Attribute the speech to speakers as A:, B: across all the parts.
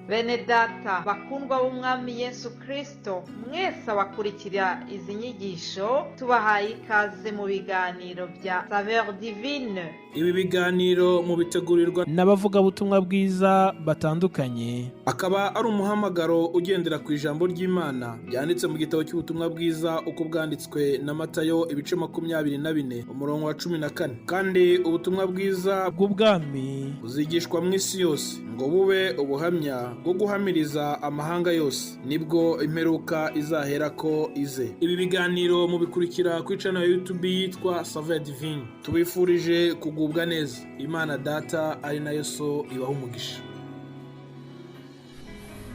A: Bene data bakundwa b'Umwami Yesu Kristo, mwese abakurikira izi nyigisho, tubahaye ikaze mu biganiro bya Saveur Divine.
B: Ibi biganiro mubitegurirwa
C: n'abavugabutumwa bwiza batandukanye.
B: Akaba ari umuhamagaro ugendera ku ijambo ry'Imana ryanditse mu gitabo cy'ubutumwa bwiza uko bwanditswe na Matayo, ibice 24, umurongo wa 14. Kandi ubutumwa bwiza
C: bw'ubwami
B: buzigishwa mu isi yose ngo bube ubuhamya bwo guhamiriza amahanga yose, nibwo imperuka izaherako ize. Ibi biganiro mubikurikira ku channel ya YouTube yitwa Saveur Divine. Tubifurije kugubwa neza. Imana Data ari nayo So ibaha umugisha.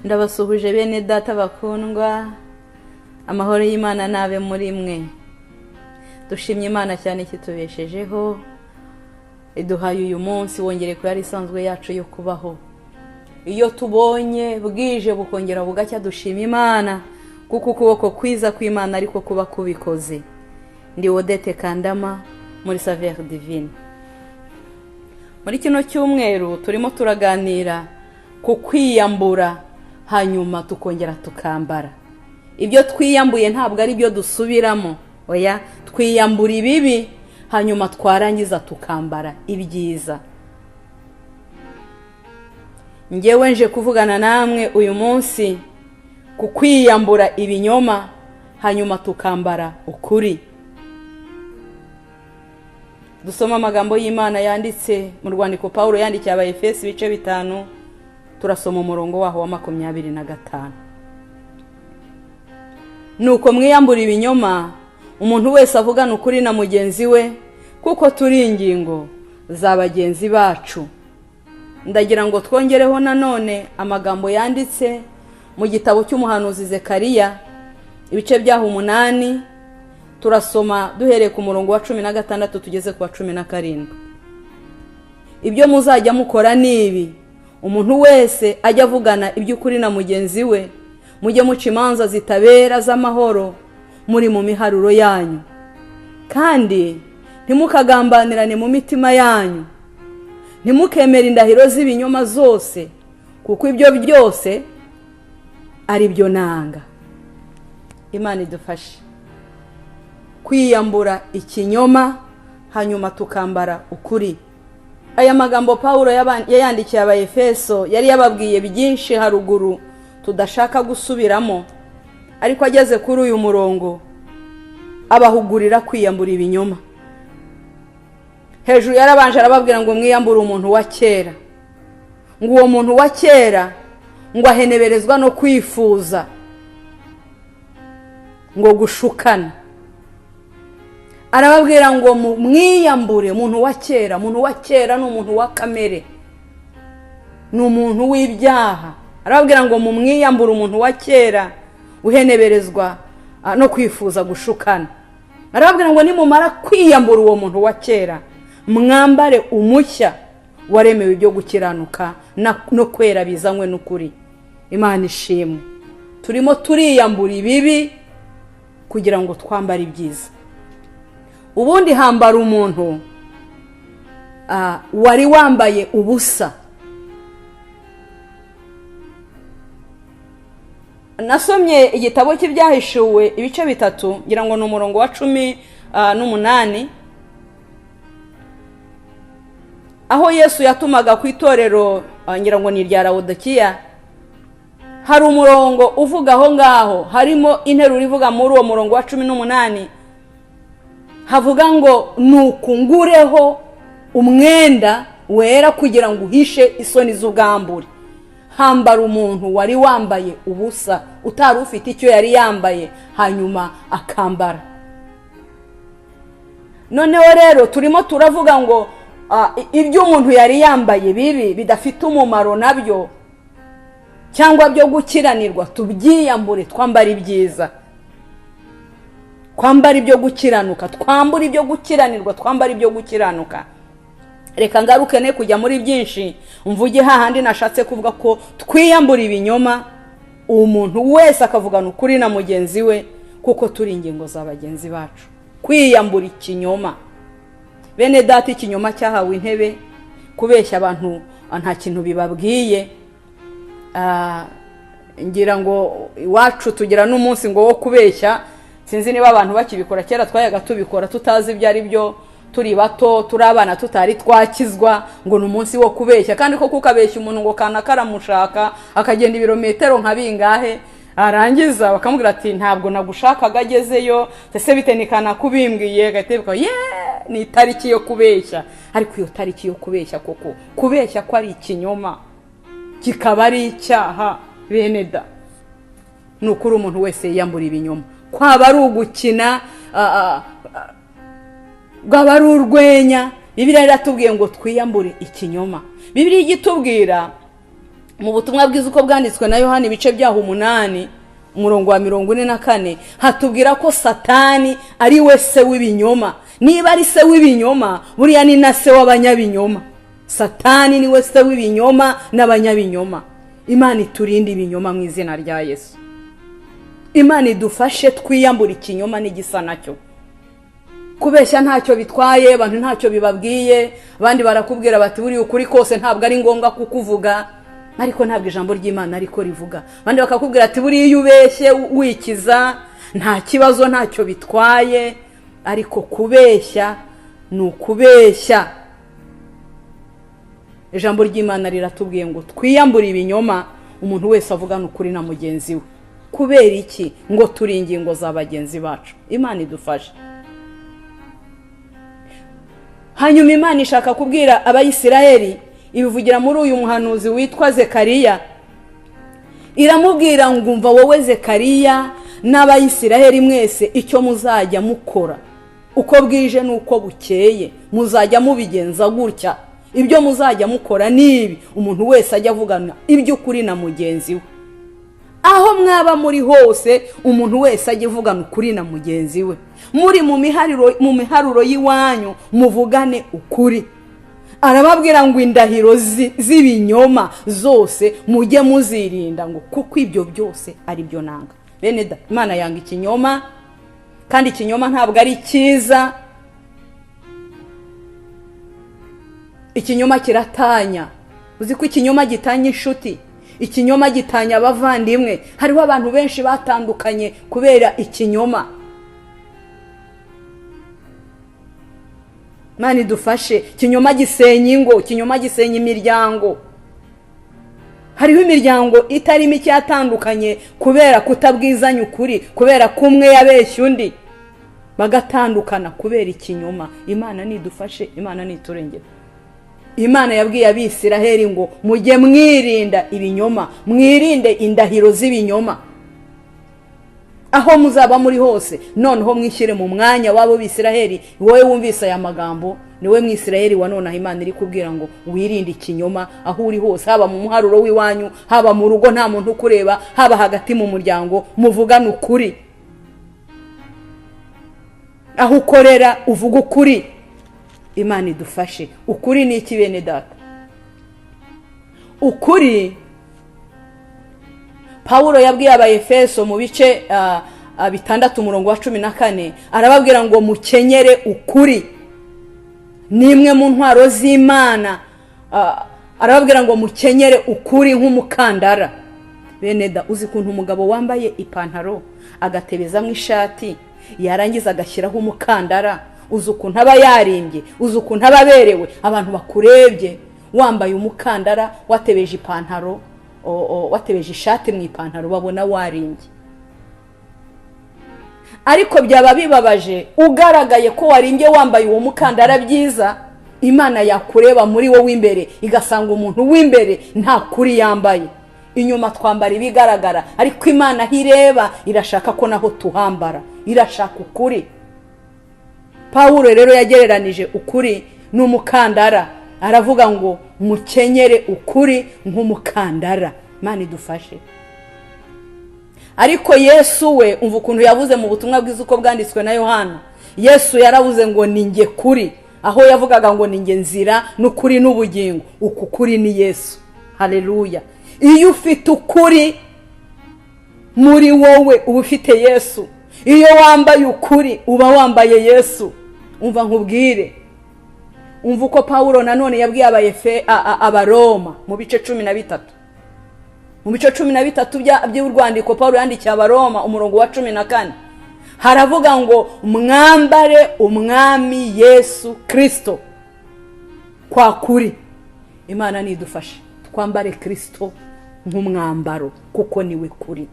D: Ndabasuhuje bene data bakundwa, amahoro y'Imana n'abe muri mwe. Dushimye Imana cyane kitubeshejeho, iduhaye uyu munsi wongere ko yari isanzwe yacu yo kubaho. Iyo tubonye bwije bukongera bugacya, dushima Imana kuko ukuboko kwiza kw'Imana ariko kuba kubikoze. Ndi Odette Kandama muri Saveur Divine. Muri kino cyumweru turimo turaganira ku kwiyambura, hanyuma tukongera tukambara. Ibyo twiyambuye ntabwo ari byo dusubiramo, oya, twiyambura ibibi hanyuma twarangiza tukambara ibyiza. Ngewe nje kuvugana namwe uyu munsi ku kwiyambura ibinyoma hanyuma tukambara ukuri. Dusoma amagambo y'Imana yanditse mu rwandiko Pawulo yandikiye Abayefesi, ibice 5, turasoma umurongo waho wa 25. Nuko mwiyambura ibinyoma, umuntu wese avugana ukuri na mugenzi we, kuko turi ingingo za bagenzi bacu. Ndagira ngo twongereho nanone amagambo yanditse mu gitabo cy'umuhanuzi Zekariya, ibice byaho 8, turasoma duhereye ku murongo wa 16 tugeze ku wa 17. Ibyo muzajya mukora ni ibi: umuntu wese ajya avugana iby'ukuri na mugenzi we, mujye muca imanza zitabera z'amahoro muri mu miharuro yanyu, kandi ntimukagambanirane mu mitima yanyu. Ntimukemere indahiro z'ibinyoma zose, kuko ibyo byose ari byo nanga. Imana idufashe kwiyambura ikinyoma hanyuma tukambara ukuri. Aya magambo Pawulo yayandikiye Abayefeso. Yari yababwiye byinshi haruguru tudashaka gusubiramo, ariko ageze kuri uyu murongo abahugurira kwiyambura ibinyoma. Hejuru yarabanje arababwira ngo mwiyambure umuntu wa kera, ngo uwo muntu wa kera ngo aheneberezwa no kwifuza ngo gushukana. Arababwira ngo mwiyambure umuntu wa kera. Umuntu wa kera ni umuntu wa kamere, ni umuntu w'ibyaha. Arababwira ngo mumwiyambure umuntu wa kera uheneberezwa no kwifuza gushukana. Arababwira ngo nimumara kwiyambura uwo muntu wa kera, mwambare umushya waremewe ibyo gukiranuka no kwera bizanywe n'ukuri. Imana ishimwe. Turimo turiyambura ibibi kugira ngo twambare ibyiza. Ubundi hambara umuntu wari wambaye ubusa. Nasomye igitabo cy'Ibyahishuwe, ibice 3, ngira ngo ni umurongo wa 18, aho Yesu yatumaga ku itorero, ngira ngo ni irya Lawodikiya. Hari umurongo uvuga aho ngaho, harimo interuro ivuga muri uwo murongo wa 18, havuga ngo nukungureho umwenda wera kugira ngo uhishe isoni z'ubwambure. Hambara umuntu wari wambaye ubusa, utari ufite icyo yari yambaye, hanyuma akambara. Noneho rero turimo turavuga ngo ibyo umuntu yari yambaye bibi bidafite umumaro nabyo cyangwa byo gukiranirwa, tubyiyambure twambara ibyiza, twambara ibyo gukiranuka, twambure ibyo gukiranirwa, twambara ibyo gukiranuka. Reka ngaruke ne kujya muri byinshi, mvuge hahandi nashatse kuvuga ko twiyambura ibinyoma, umuntu wese akavugana ukuri na mugenzi we, kuko turi ingingo za bagenzi bacu. Kwiyambura ikinyoma, bene data, ikinyoma cyahawe intebe. Kubeshya abantu nta kintu bibabwiye. Ngira ngo iwacu tugira n'umunsi ngo wo kubeshya, sinzi niba abantu bakibikora. Kera twayaga tubikora tutazi ibyo ari byo, turi bato, turi abana, tutari twakizwa, ngo ni umunsi wo kubeshya. Kandi koko ukabeshya umuntu ngo kanaka aramushaka, akagenda ibirometero nka bingahe, arangiza bakamubwira ati ntabwo nagushakaga, agezeyo ese bite ni kanaka ubimbwiye, agahita yibuka yeee ni itariki yo kubeshya. Ariko iyo tariki yo kubeshya koko, kubeshya ko ari ikinyoma kikaba ari icyaha, bene da, ni ukuri umuntu wese yiyambura ibinyoma, kwaba ari ugukina, rwaba ari urwenya. Bibiliya iratubwiye ngo twiyambure ikinyoma. Bibiliya ijya itubwira mu butumwa bwiza uko bwanditswe na Yohani, ibice byaho 8, umurongo wa 44, hatubwira ko Satani ari we se w'ibinyoma. Niba ari se w'ibinyoma, buriya ni na se w'abanyabinyoma. Satani ni we se w'ibinyoma n'abanyabinyoma. Imana iturinde ibinyoma mu izina rya Yesu. Imana idufashe twiyambure ikinyoma n'igisa nacyo. Kubeshya ntacyo bitwaye, abantu ntacyo bibabwiye. Abandi barakubwira bati buriya ukuri kose ntabwo ari ngombwa kukuvuga, ariko ntabwo ijambo ry'Imana ariko rivuga. Abandi bakakubwira ati buriya iyo ubeshye wikiza nta kibazo, ntacyo bitwaye, ariko kubeshya ni ukubeshya. Ijambo ry'Imana riratubwiye ngo twiyambure ibinyoma, umuntu wese avugana ukuri na mugenzi we. Kubera iki? Ngo turi ingingo za bagenzi bacu. Imana idufashe. Hanyuma Imana ishaka kubwira Abayisiraheli, ibivugira muri uyu muhanuzi witwa Zekariya, iramubwira ngo umva wowe Zekariya n'Abayisiraheli mwese, icyo muzajya mukora uko bwije n'uko bukeye, muzajya mubigenza gutya. Ibyo muzajya mukora ni ibi: umuntu wese ajya avugana iby'ukuri na mugenzi we. Aho mwaba muri hose, umuntu wese ajya avugana ukuri na mugenzi we. Muri mu miharuro y'iwanyu muvugane ukuri. Arababwira ngo indahiro z'ibinyoma zose mujye muzirinda, ngo kuko ibyo byose ari byo nanga. Bene da, Imana yanga ikinyoma, kandi ikinyoma ntabwo ari cyiza. Ikinyoma kiratanya. Uzi ko ikinyoma gitanya inshuti, ikinyoma gitanya abavandimwe. Hariho abantu benshi batandukanye kubera ikinyoma. Imana idufashe. Ikinyoma gisenya ingo, ikinyoma gisenya imiryango. Hariho imiryango itari mike yatandukanye kubera kutabwizanya ukuri, kubera ko umwe yabeshya undi, bagatandukana kubera ikinyoma. Imana nidufashe, Imana niturengere. Imana yabwiye Abisiraheli ngo mujye mwirinda ibinyoma, mwirinde indahiro z'ibinyoma aho muzaba muri hose. Noneho mwishyire mu mwanya w'abo Bisiraheli. Wowe wumvise aya magambo, niwe Mwisiraheli wa nonaha Imana iri kubwira ngo wirinde ikinyoma aho uri hose, haba mu muharuro w'iwanyu, haba mu rugo nta muntu ukureba, haba hagati mu muryango, muvugane ukuri. Aho ukorera uvuga ukuri. Imana idufashe. Ukuri ni iki bene data? Ukuri Pawulo yabwiye Abayefeso mu bice 6 umurongo wa 14, arababwira ngo mukenyere ukuri, ni imwe mu ntwaro z'Imana. Arababwira ngo mukenyere ukuri nk'umukandara. Bene da, uzi ukuntu umugabo wambaye ipantaro agatebezamo ishati, yarangiza agashyiraho umukandara, uzi ukuntu aba yarimbye, uzi ukuntu aba aberewe. Abantu bakurebye wambaye umukandara, watebeje ipantaro, watebeje ishati mu ipantaro, babona warimbye. Ariko byaba bibabaje ugaragaye ko warimbye wambaye uwo mukandara byiza, Imana yakureba muri wowe imbere igasanga umuntu w'imbere nta kuri yambaye. Inyuma twambara ibigaragara, ariko Imana aho ireba irashaka ko naho tuhambara, irashaka ukuri. Pawulo rero yagereranije ukuri n'umukandara, aravuga ngo mukenyere ukuri nk'umukandara. Imana idufashe. Ariko Yesu we, umva ukuntu yavuze mu butumwa bwiza uko bwanditswe na Yohana. Yesu yaravuze ngo ni nge kuri, aho yavugaga ngo ni nge nzira n'ukuri n'ubugingo. Uku kuri ni Yesu. Haleluya. Iyo ufite ukuri muri wowe uba ufite Yesu. Iyo wambaye ukuri uba wambaye Yesu. Umva nkubwire, umva uko Pawulo nanone yabwiye Abaroma mu bice 13. Mu bice 13 by'urwandiko Pawulo yandikiye Abaroma, umurongo wa 14, haravuga ngo mwambare umwami Yesu Kirisito kwa kuri. Imana nidufashe twambare Kirisito nk'umwambaro, kuko niwe kuri.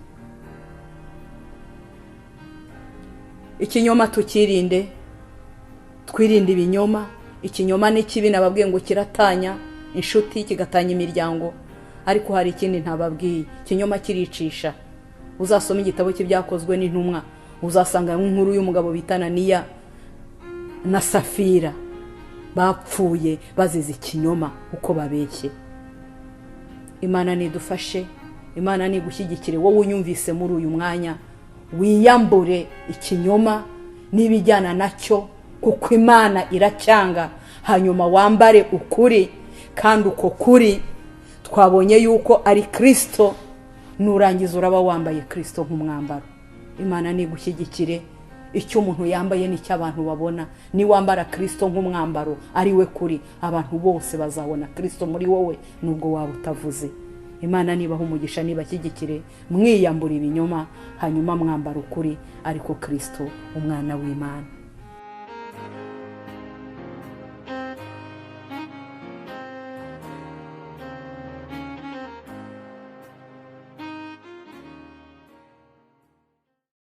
D: Ikinyoma tukirinde, twirinde ibinyoma. Ikinyoma ni kibi, nababwiye ngo kiratanya inshuti, kigatanya imiryango. Ariko hari ikindi ntababwiye, ikinyoma kiricisha. Uzasoma igitabo cy'Ibyakozwe n'Intumwa, uzasanga inkuru y'umugabo bita Ananiya na Safira bapfuye bazize ikinyoma uko babeshye. Imana nidufashe, Imana nigushyigikire wowe unyumvise muri uyu mwanya, wiyambure ikinyoma n'ibijyana nacyo, kuko Imana iracyanga. Hanyuma wambare ukuri, kandi uko kuri twabonye yuko ari Kirisito. Nurangiza uraba wambaye Kirisito nk'umwambaro. Imana nigushyigikire. Icyo umuntu yambaye nicyo abantu babona. Niwambara Kirisito nk'umwambaro ari we kuri, abantu bose bazabona Kirisito muri wowe nubwo waba utavuze. Imana nibaha umugisha, nibashyigikire, mwiyambura ibinyoma, hanyuma mwambara ukuri, ariko Kirisito umwana w'Imana.